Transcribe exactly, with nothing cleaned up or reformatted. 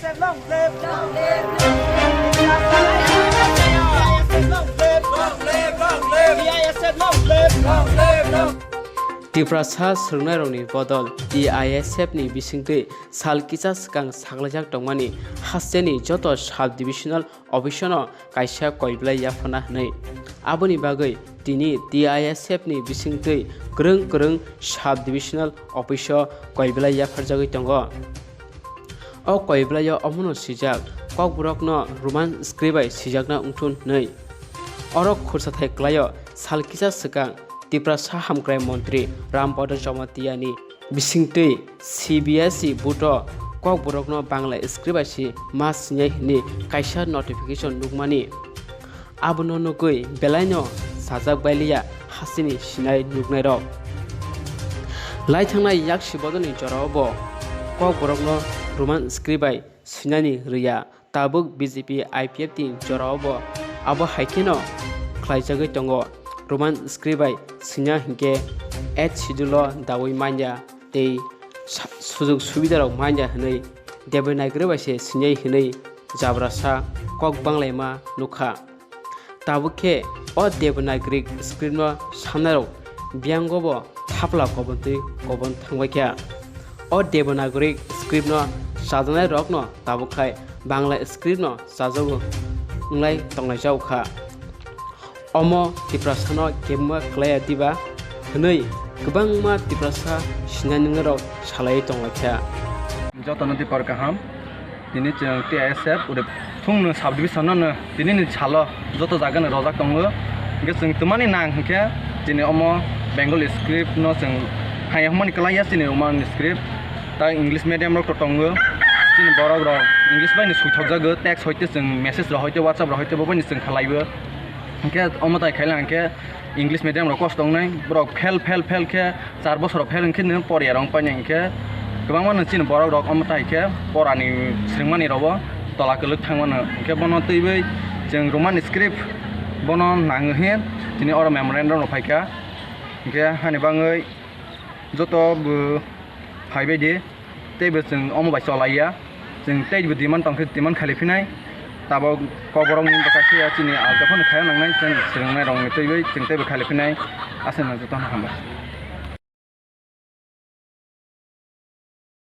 Long live, long live, long live. T I S F long live, long live, long live. Tiprasa swrwngnairokni bodol T I S F ni bisingtwi sal kisa swkang saklaijak tongmani hasteni joto sub-divisional office-o no kaisa koiblai yaphana hwnwi. Aboni bagwi tini T I S F ni bisingtwi kwrwng kwrwng sub-divisional office-o koiblai yapharjagwi tongo. O koiblai-o omono swijak, Kokborokno Roman script bai swijakna wngthun hwnwi. Oro khursa thai kwlai-o sal kisa swkang Tiprasa hamkrai montri Rampada Jamatia ni bisingtwi C B S E board-o Kokborokno Bangla script bai se ma swinai hwnwi kaisa notification nukmani. Abono nugwi belaino sajak bailiya hasteni sinai nuknairok. Lai thangnai yaksi bodolni jorao bo Kokborokno Roman script bai swinani rwya. Tabuk B J P I P F T ni jorao bo abo hai kheno khlaijagwi tongo. Roman script bai swina hinkhe Eighth Schedule-o dawi manya tei sa-, sujug subidarok manya hwnwi Devanagari bai se swinai hwnwi Jabrasa kok banglaima nukha. Tabuk khe o Devanagari script-no sannairok biyango bo thapla kobontwi kobon thangbaikha. O Devanagari script-no chajaknairokno tabuk khai Bangla script-no chajago wnglai tonglaijak kha. Omo Tiprasano kebengma klaiya diba hwnwi kwbangma Tiprasa sinai nungnarok salaiwi tonglaikha. Jotono dipor kaham. Tini chwng T I S F ure thungno subdivision no tini ni salo joto jaga ni rojak tongo. Hingke chwng twmani nang hingke chini omo Bengali script no chwng haya hwnmani kwlaiya chini Roman script. Ta English medium rok to tongo. Chini borok rok English bai ni suithok jago, text hoite chwng message rok hoite WhatsApp rok hoite bo bai ni chwng khalaibo. Hingke omo tai khaila hingke English medium rok kosto wngnai, borok fail, fail, fail khe char bosor fail hwnkhe nw poriya rok painai hwnkhe kwbangma nw chini borok rok omo tai khe porani swrwngmani rok bo tola kwlwk thangmano. Hwnkhe bono twiwi chwng Roman script bono nangwi hin chini oro memorandum rok phaikha. Hwnkhe hani bangwi joto bo phaibai di. Teibo chwng omo bai cholaiya, chwng teibo demand tongkhe demand khailai phinai, tabok kokborokni bwkha phiya chini alta phano khaina nangnai, chwng swrwngnairokni twiwi chwng teibo khailai phinai, aswkno jotono hambai.